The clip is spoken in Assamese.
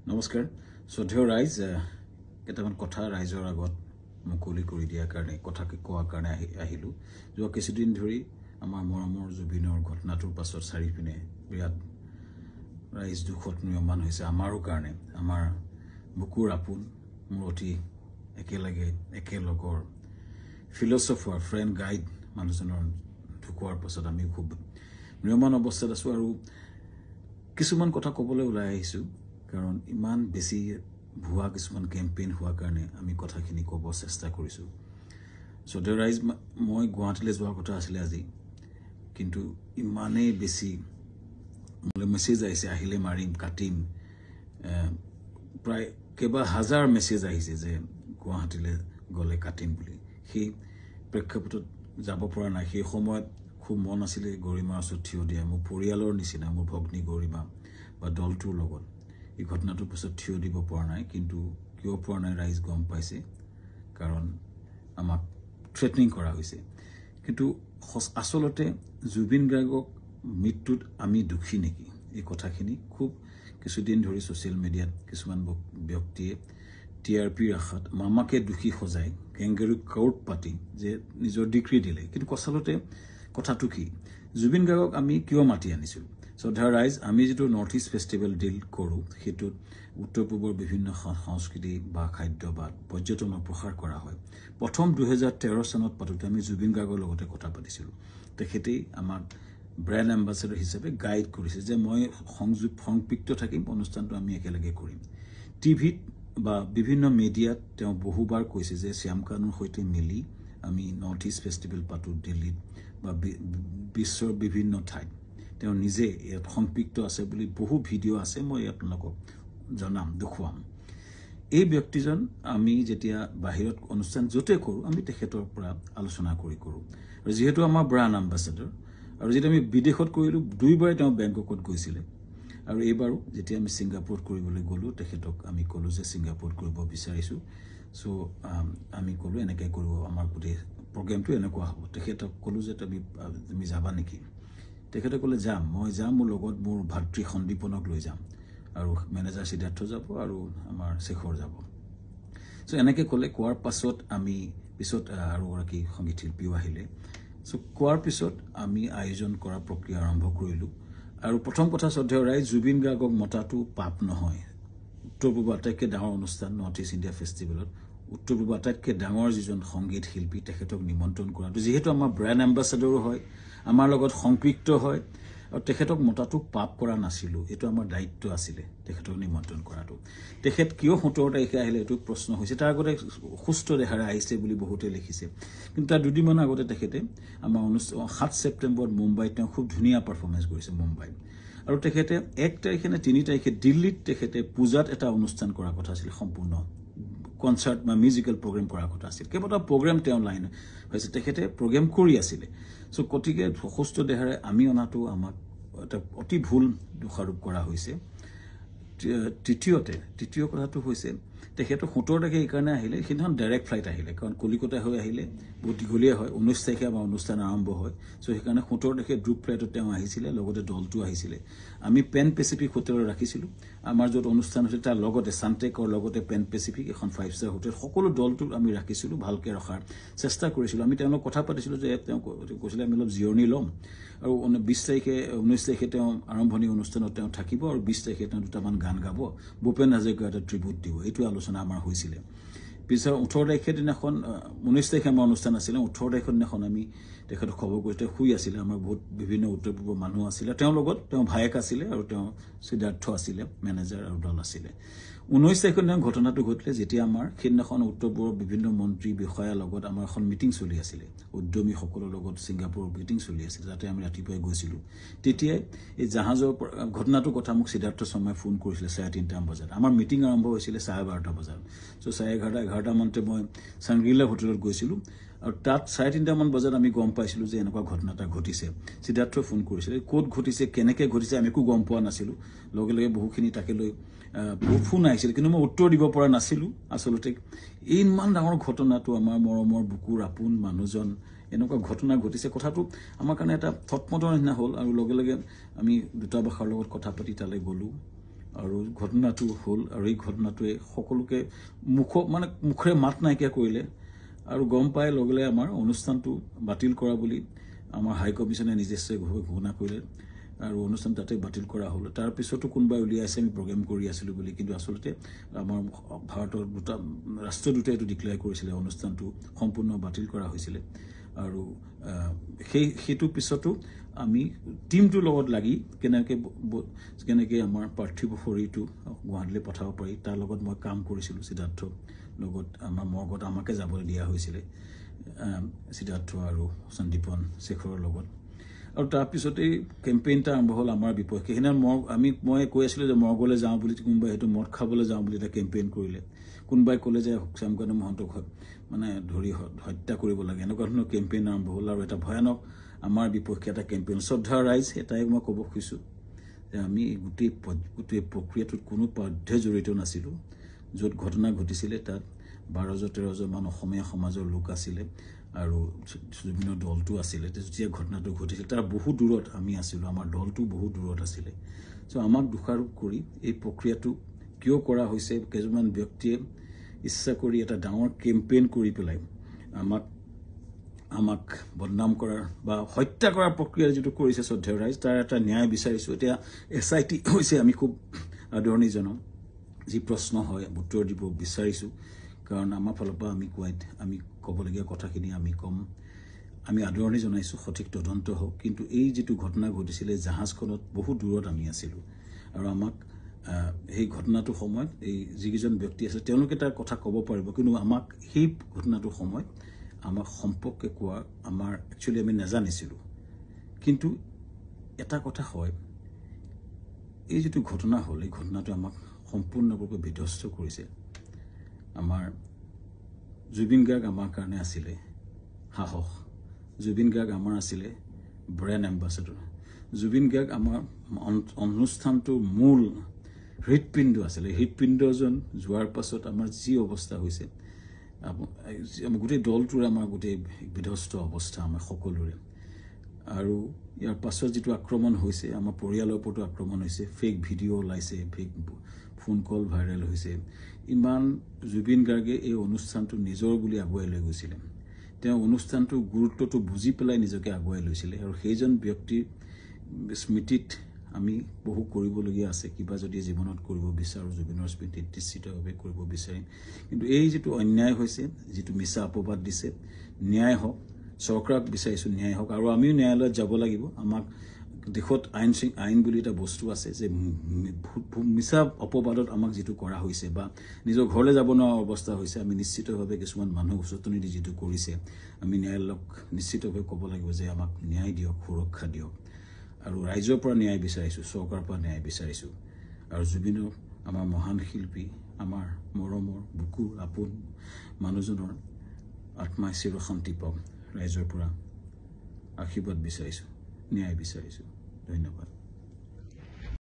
নমস্কাৰ শ্ৰদ্ধেয় ৰাইজ, কেইটামান কথা ৰাইজৰ আগত মুকলি কৰি দিয়াৰ কাৰণে, কথাকে কোৱাৰ কাৰণে আহিলোঁ। যোৱা কিছুদিন ধৰি আমাৰ মৰমৰ জুবিনৰ ঘটনাটোৰ পাছত চাৰিপিনে বিৰাট ৰাইজ দুখত ম্ৰিয়মান হৈছে। আমাৰো কাৰণে আমাৰ বুকুৰ আপোন, মোৰ অতি একেলগে একেলগৰ ফিলচফাৰ, ফ্ৰেণ্ড, গাইড মানুহজনৰ ঢুকোৱাৰ পাছত আমি খুব ম্ৰিয়মান অৱস্থাত আছোঁ আৰু কিছুমান কথা ক'বলৈ ওলাই আহিছোঁ, কাৰণ ইমান বেছি ভুৱা কিছুমান কেম্পেইন হোৱাৰ কাৰণে আমি কথাখিনি ক'ব চেষ্টা কৰিছোঁ। শ্ৰদ্ধেয় ৰাইজ, মই গুৱাহাটীলৈ যোৱাৰ কথা আছিলে আজি, কিন্তু ইমানেই বেছি মোলৈ মেছেজ আহিছে, আহিলে মাৰিম, কাটিম, প্ৰায় কেইবা হাজাৰ মেছেজ আহিছে যে গুৱাহাটীলৈ গ'লে কাটিম বুলি। সেই প্ৰেক্ষাপটত যাব পৰা নাই। সেই সময়ত খুব মন আছিলে গৰিমাৰ ওচৰত থিয় দিয়া, মোৰ পৰিয়ালৰ নিচিনা মোৰ ভগ্নী গৰিমা বা দলটোৰ লগত। এই ঘটনাটোৰ পিছত থিয় দিব পৰা নাই, কিন্তু কিয় পৰা নাই ৰাইজ গম পাইছে, কাৰণ আমাক থ্ৰেটনিং কৰা হৈছে। কিন্তু আচলতে জুবিন গাৰ্গক মৃত্যুত আমি দুখী নেকি, এই কথাখিনি খুব কিছুদিন ধৰি ছ'চিয়েল মিডিয়াত কিছুমান ব্যক্তিয়ে টিআৰপিৰ আশাত মামাকে দোষী সজাই কেংগাৰু কোৰ্ট পাতি যে নিজৰ ডিগ্ৰী দিলে। কিন্তু আচলতে কথাটো কি, জুবিন গাৰ্গক আমি কিয় মাতি আনিছিলোঁ? শ্ৰদ্ধা ৰাইজ, আমি যিটো নৰ্থ ইষ্ট ফেষ্টিভেল ডিল কৰোঁ, সেইটোত উত্তৰ পূবৰ বিভিন্ন সংস্কৃতি বা খাদ্য বা পৰ্যটনৰ প্ৰসাৰ কৰা হয়। প্ৰথম 2013 চনত পাতোঁতে আমি জুবিন গাৰ্গৰ লগতে কথা পাতিছিলোঁ। তেখেতেই আমাক ব্ৰেণ্ড এম্বাচেডৰ হিচাপে গাইড কৰিছে যে মই সংপৃক্ত থাকিম, অনুষ্ঠানটো আমি একেলগে কৰিম। টিভিত বা বিভিন্ন মিডিয়াত তেওঁ বহুবাৰ কৈছে যে শ্যামকানুৰ সৈতে মিলি আমি নৰ্থ ইষ্ট ফেষ্টিভেল পাতোঁ দিল্লীত বা বিশ্বৰ বিভিন্ন ঠাইত। তেওঁ নিজে ইয়াত সংপৃক্ত আছে বুলি বহু ভিডিঅ' আছে, মই আপোনালোকক জনাম, দেখুৱাম। এই ব্যক্তিজন আমি যেতিয়া বাহিৰত অনুষ্ঠান য'তে কৰোঁ, আমি তেখেতৰ পৰা আলোচনা কৰি কৰোঁ। আৰু যিহেতু আমাৰ ব্ৰাণ্ড এম্বাচেডৰ, আৰু যেতিয়া আমি বিদেশত কৰিলোঁ, দুইবাৰে তেওঁ বেংককত গৈছিলে, আৰু এইবাৰো যেতিয়া আমি ছিংগাপুৰত কৰিবলৈ গ'লোঁ, তেখেতক আমি ক'লোঁ যে ছিংগাপুৰত কৰিব বিচাৰিছোঁ। চ' আমি ক'লোঁ এনেকৈ কৰিব, আমাৰ গোটেই প্ৰগ্ৰেমটো এনেকুৱা হ'ব। তেখেতক ক'লোঁ যে তুমি যাবা নেকি? তেখেতে ক'লে যাম, মই যাম, মোৰ লগত মোৰ ভাতৃ সন্দীপনক লৈ যাম, আৰু মেনেজাৰ সিদ্ধাৰ্থ যাব, আৰু আমাৰ শেখৰ যাব। চ' এনেকৈ ক'লে। কোৱাৰ পাছত আমি পিছত আৰু এগৰাকী সংগীত শিল্পীও আহিলে। চ' কোৱাৰ পিছত আমি আয়োজন কৰা প্ৰক্ৰিয়া আৰম্ভ কৰিলোঁ। আৰু প্ৰথম কথা শ্ৰদ্ধেয় ৰাইজ, জুবিন গাৰ্গক মতাটো পাপ নহয়। উত্তৰ পূবৰ আটাইতকৈ ডাঙৰ অনুষ্ঠান নৰ্থ ইষ্ট ইণ্ডিয়া ফেষ্টিভেলত উত্তৰ পূবৰ আটাইতকৈ ডাঙৰ যিজন সংগীত শিল্পী, তেখেতক নিমন্ত্ৰণ কৰাটো, যিহেতু আমাৰ ব্ৰেণ্ড এম্বাচেডৰো হয়, আমাৰ লগত সংপৃক্ত হয়, আৰু তেখেতক মতাটো পাপ কৰা নাছিলোঁ, এইটো আমাৰ দায়িত্ব আছিলে তেখেতক নিমন্ত্ৰণ কৰাটো। তেখেত কিয় 17 তাৰিখে আহিলে এইটো প্ৰশ্ন হৈছে। তাৰ আগতে সুস্থ দেহাৰে আহিছে বুলি বহুতে লিখিছে, কিন্তু তাৰ দুদিনমান আগতে তেখেতে আমাৰ 7 ছেপ্টেম্বৰত মুম্বাইত তেওঁ খুব ধুনীয়া পাৰফৰ্মেঞ্চ কৰিছে মুম্বাইত। আৰু তেখেতে 1 তাৰিখে নে 3 তাৰিখে দিল্লীত তেখেতে পূজাত এটা অনুষ্ঠান কৰাৰ কথা আছিল, সম্পূৰ্ণ কনচাৰ্ট বা মিউজিকেল প্ৰগ্ৰেম কৰাৰ কথা আছিল। কেইবাটাও প্ৰগ্ৰেম তেওঁ লাইন হৈছে, তেখেতে প্ৰগ্ৰেম কৰি আছিলে। চ' গতিকে সুস্থ দেহাৰে আমি অনাটো আমাক এটা অতি ভুল দোষাৰোপ কৰা হৈছে। তৃতীয় কথাটো হৈছে, তেখেতৰ 17 তাৰিখে এইকাৰণে আহিলে, সেইদিনাখন ডাইৰেক্ট ফ্লাইট আহিলে, কাৰণ কলিকতা হৈ আহিলে বহুত দীঘলীয়া হয়, 19 তাৰিখে আমাৰ অনুষ্ঠান আৰম্ভ হয়। চ' সেইকাৰণে 17 তাৰিখে গ্ৰুপ ফ্লাইটত তেওঁ আহিছিলে, লগতে দলটো আহিছিলে। আমি পেন পেচিফিক হোটেলত ৰাখিছিলোঁ, আমাৰ য'ত অনুষ্ঠান হৈছিল তাৰ লগতে চানটেকৰ লগতে পেন পেচিফিক এখন 5 ষ্টাৰ হোটেল, সকলো দলটো আমি ৰাখিছিলোঁ, ভালকৈ ৰখাৰ চেষ্টা কৰিছিলোঁ। আমি তেওঁলোক কথা পাতিছিলোঁ যে তেওঁ কৈছিলে আমি অলপ জিৰণি ল'ম, আৰু 20 তাৰিখে 19 তাৰিখে তেওঁ আৰম্ভণি অনুষ্ঠানত তেওঁ থাকিব, আৰু 20 তাৰিখে তেওঁ দুটামান গান গাব, ভূপেন হাজৰিকাৰ এটা ট্ৰিবিউট দিব, এইটো আলোচনা আমাৰ হৈছিলে। পিছত 18 তাৰিখে দিনাখন, 19 তাৰিখে আমাৰ অনুষ্ঠান আছিলে, 18 তাৰিখৰ দিনাখন আমি তেখেতক খবৰ কৰি, তেওঁ শুই আছিলে, আমাৰ বহুত বিভিন্ন উত্তৰ পূবৰ মানুহ আছিলে তেওঁৰ লগত, তেওঁ ভায়েক আছিলে আৰু তেওঁ সিদ্ধাৰ্থ আছিলে, মেনেজাৰ আৰু দল আছিলে। 19 তাৰিখৰ দিনা ঘটনাটো ঘটিলে, যেতিয়া আমাৰ সেইদিনাখন উত্তৰ পূবৰ বিভিন্ন মন্ত্ৰী বিষয়াৰ লগত আমাৰ এখন মিটিং চলি আছিলে, উদ্যমীসকলৰ লগত ছিংগাপুৰৰ মিটিং চলি আছিলে, যাতে আমি ৰাতিপুৱাই গৈছিলোঁ। তেতিয়াই এই জাহাজৰ ঘটনাটোৰ কথা মোক সিদ্ধাৰ্থ শৰ্মাই ফোন কৰিছিলে 3:30 বজাত। আমাৰ মিটিং আৰম্ভ হৈছিলে 12:30 বজাত। চ' 11:30 11টামানতে মই চাংগ্ৰিলা হোটেলত গৈছিলোঁ, আৰু তাত 3:30মান বজাত আমি গম পাইছিলোঁ যে এনেকুৱা ঘটনা এটা ঘটিছে। সিদ্ধাৰ্থই ফোন কৰিছিলে, ক'ত ঘটিছে, কেনেকৈ ঘটিছে আমি একো গম পোৱা নাছিলোঁ। লগে লগে বহুখিনি তাকে লৈ বহুত ফোন আহিছিল, কিন্তু মই উত্তৰ দিব পৰা নাছিলোঁ। আচলতে এই ইমান ডাঙৰ ঘটনাটো, আমাৰ মৰমৰ বুকুৰ আপোন মানুহজন এনেকুৱা ঘটনা ঘটিছে, কথাটো আমাৰ কাৰণে এটা থটমটৰ নিচিনা হ'ল। আৰু লগে লগে আমি দূতাবাসৰ লগত কথা পাতি তালৈ গ'লোঁ, আৰু ঘটনাটো হ'ল, আৰু এই ঘটনাটোৱে সকলোকে মুখেৰে মাত নাইকিয়া কৰিলে। আৰু গম পাই লগে লগে আমাৰ অনুষ্ঠানটো বাতিল কৰা বুলি আমাৰ হাই কমিশ্যনে নিজস্ব ঘোষণা কৰিলে আৰু অনুষ্ঠান তাতে বাতিল কৰা হ'ল। তাৰপিছতো কোনোবাই উলিয়াইছে আমি প্ৰগ্ৰেম কৰি আছিলোঁ বুলি, কিন্তু আচলতে আমাৰ ভাৰতৰ দুটা ৰাষ্ট্ৰদূতে এইটো ডিক্লেয়াৰ কৰিছিলে, অনুষ্ঠানটো সম্পূৰ্ণ বাতিল কৰা হৈছিলে। আৰু সেইটোৰ পিছতো আমি টীমটোৰ লগত লাগি কেনেকৈ আমাৰ পাৰ্থিৱ শৰীৰটো গুৱাহাটীলৈ পঠাব পাৰি তাৰ লগত মই কাম কৰিছিলোঁ। সিদ্ধাৰ্থ লগত আমাৰ মৰ্গত আমাকে যাবলৈ দিয়া হৈছিলে, সিদ্ধাৰ্থ আৰু সন্দীপন শেখৰৰ লগত। আৰু তাৰপিছতেই কেম্পেইন এটা আৰম্ভ হ'ল আমাৰ বিপক্ষে। সেইদিনা মই কৈ আছিলোঁ যে মৰ্গলৈ যাওঁ বুলি, কোনোবাই সেইটো মদ খাবলৈ যাওঁ বুলি এটা কেম্পেইন কৰিলে, কোনোবাই ক'লে যে শ্যামকানু মহন্তক মানে ধৰি হত্যা কৰিব লাগে, এনেকুৱা ধৰণৰ কেম্পেইন আৰম্ভ হ'ল। আৰু এটা ভয়ানক আমাৰ বিপক্ষে এটা কেম্পেইন। শ্ৰদ্ধা ৰাইজ, এটাই মই ক'ব খুজিছোঁ যে আমি গোটেই প্ৰক্ৰিয়াটোত কোনো পধ্যে জড়িত নাছিলোঁ। য'ত ঘটনা ঘটিছিলে তাত 12-13জনমান অসমীয়া সমাজৰ লোক আছিলে আৰু জুবিনৰ দলটো আছিলে। যেতিয়া ঘটনাটো ঘটিছিল তাৰ বহু দূৰত আমি আছিলোঁ, আমাৰ দলটো বহু দূৰত আছিলে। চ' আমাক দোষাৰোপ কৰি এই প্ৰক্ৰিয়াটো কিয় কৰা হৈছে, কেইজনমান ব্যক্তিয়ে ইচ্ছা কৰি এটা ডাঙৰ কেম্পেইন কৰি পেলাই আমাক বদনাম কৰাৰ বা হত্যা কৰাৰ প্ৰক্ৰিয়া যিটো কৰিছে শ্ৰদ্ধেয় ৰাইজ, তাৰ এটা ন্যায় বিচাৰিছোঁ। এতিয়া SIT হৈছে, আমি খুব আদৰণি জনাওঁ। যি প্ৰশ্ন হয় উত্তৰ দিব বিচাৰিছোঁ, কাৰণ আমাৰ ফালৰ পৰা আমি ক'বলগীয়া কথাখিনি আমি ক'ম। আমি আদৰণি জনাইছোঁ, সঠিক তদন্ত হওক। কিন্তু এই যিটো ঘটনা ঘটিছিলে জাহাজখনত বহু দূৰত আমি আছিলোঁ আৰু আমাক সেই ঘটনাটোৰ সময়ত এই যিকেইজন ব্যক্তি আছে তেওঁলোকে তাৰ কথা ক'ব পাৰিব, কিন্তু আমাক সেই ঘটনাটোৰ সময়ত আমাক সম্পৰ্কে কোৱা আমাৰ একচুৱেলি আমি নাজানিছিলোঁ। কিন্তু এটা কথা হয়, এই যিটো ঘটনা হ'ল এই ঘটনাটো আমাক সম্পূৰ্ণৰূপে বিধ্বস্ত কৰিছে। আমাৰ জুবিন গাৰ্গ আমাৰ কাৰণে আছিলে সাহস, জুবিন গাৰ্গ আমাৰ আছিলে ব্ৰেণ্ড এম্বাচেডৰ, জুবিন গাৰ্গ আমাৰ অনুষ্ঠানটোৰ মূল হৃদপিণ্ড আছিলে। হৃদপিণ্ডজন যোৱাৰ পাছত আমাৰ যি অৱস্থা হৈছে, গোটেই দলটোৰে আমাৰ গোটেই বিধ্বস্ত অৱস্থা আমাৰ সকলোৰে। আৰু ইয়াৰ পাছত যিটো আক্ৰমণ হৈছে, আমাৰ পৰিয়ালৰ ওপৰতো আক্ৰমণ হৈছে, ফেক ভিডিঅ' ওলাইছে, ফেক ফোন কল ভাইৰেল হৈছে। ইমান জুবিন গাৰ্গে এই অনুষ্ঠানটো নিজৰ বুলি আগুৱাই লৈ গৈছিলে, তেওঁ অনুষ্ঠানটোৰ গুৰুত্বটো বুজি পেলাই নিজকে আগুৱাই লৈছিলে। আৰু সেইজন ব্যক্তিৰ স্মৃতিত আমি বহু কৰিবলগীয়া আছে। কিবা যদি জীৱনত কৰিব বিচাৰোঁ জুবিনৰ স্মৃতিত নিশ্চিতভাৱে কৰিব বিচাৰিম। কিন্তু এই যিটো অন্যায় হৈছে, যিটো মিছা অপবাদ দিছে, ন্যায় হওক, চৰকাৰক বিচাৰিছোঁ ন্যায় হওক। আৰু আমিও ন্যায়ালয়ত যাব লাগিব। আমাক দেশত আইন বুলি এটা বস্তু আছে যে মিছা অপবাদত আমাক যিটো কৰা হৈছে বা নিজৰ ঘৰলৈ যাব নোৱাৰা অৱস্থা হৈছে, আমি নিশ্চিতভাৱে কিছুমান মানুহ উচটনি দি যিটো কৰিছে, আমি ন্যায়ালয়ক নিশ্চিতভাৱে ক'ব লাগিব যে আমাক ন্যায় দিয়ক, সুৰক্ষা দিয়ক। আৰু ৰাইজৰ পৰা ন্যায় বিচাৰিছোঁ, চৰকাৰৰ পৰা ন্যায় বিচাৰিছোঁ। আৰু জুবিনৰ আমাৰ মহান শিল্পী, আমাৰ মৰমৰ বুকুৰ আপোন মানুহজনৰ আত্মাই চিৰ শান্তি পাওক, ৰাইজৰ পৰা আশীৰ্বাদ বিচাৰিছোঁ, ন্যায় বিচাৰিছোঁ। ধন্যবাদ।